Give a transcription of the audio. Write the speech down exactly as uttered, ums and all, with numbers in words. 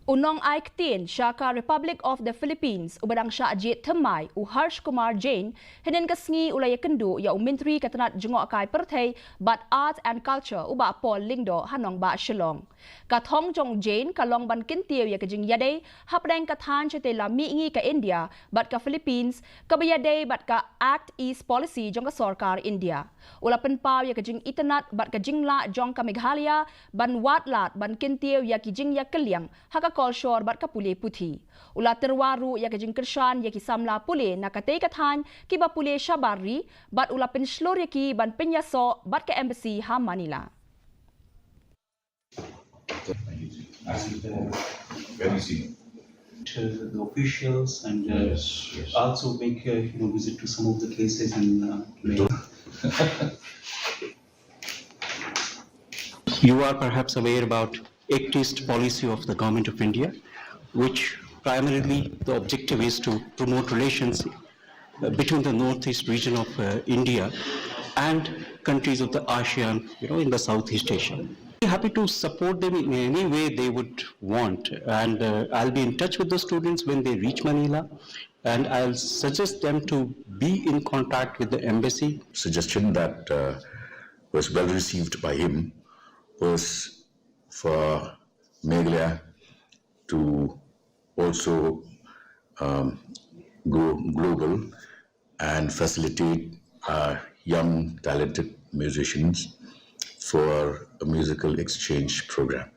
U nongai ktien sha ka Republic of the Philippines uba dang shah jied thymmai, u Harsh Kumar Jain, hynnin ka sngi u la ïakynduh ïa u Myntri ka tnat jngohkai pyrthei bad Art and Culture, u Bah Paul Lyngdoh, ha nongbah Shillong. Ka thong jong u Jain ka long ban kyntiew ïa ka jingïadei hapdeng ka thaiñ shatei la mihngi ka India bad ka Philippines, kaba ïadei bad ka Act East Policy jong ka sorkar India. U la pynpaw ïa ka jingitynnad bad ka jinglah jong ka Meghalaya ban wad lad ban kyntiew ïa ki jingïakylliang ha ka kolshor bad ka pule puthi. U la tyrwa ruh ïa ka jingkyrshan ïa ki samla pule na katei ka thaiñ kiba pule shabar ri, bad u la pynshlur ïa ki ban pynïasoh bad ka embassy ha Manila. To the officials and uh, Yes, yes. also make a you know visit to some of the places and uh, You are perhaps aware about Act East policy of the Government of India, which primarily the objective is to promote relations uh, between the northeast region of uh, India and countries of the ASEAN, you know, in the Southeast Asia. Be happy to support them in any way they would want, and uh, I'll be in touch with the students when they reach Manila, and I'll suggest them to be in contact with the embassy. Suggestion that uh, was well received by him was for Meghalaya to also um, go global and facilitate our young talented musicians for a musical exchange program.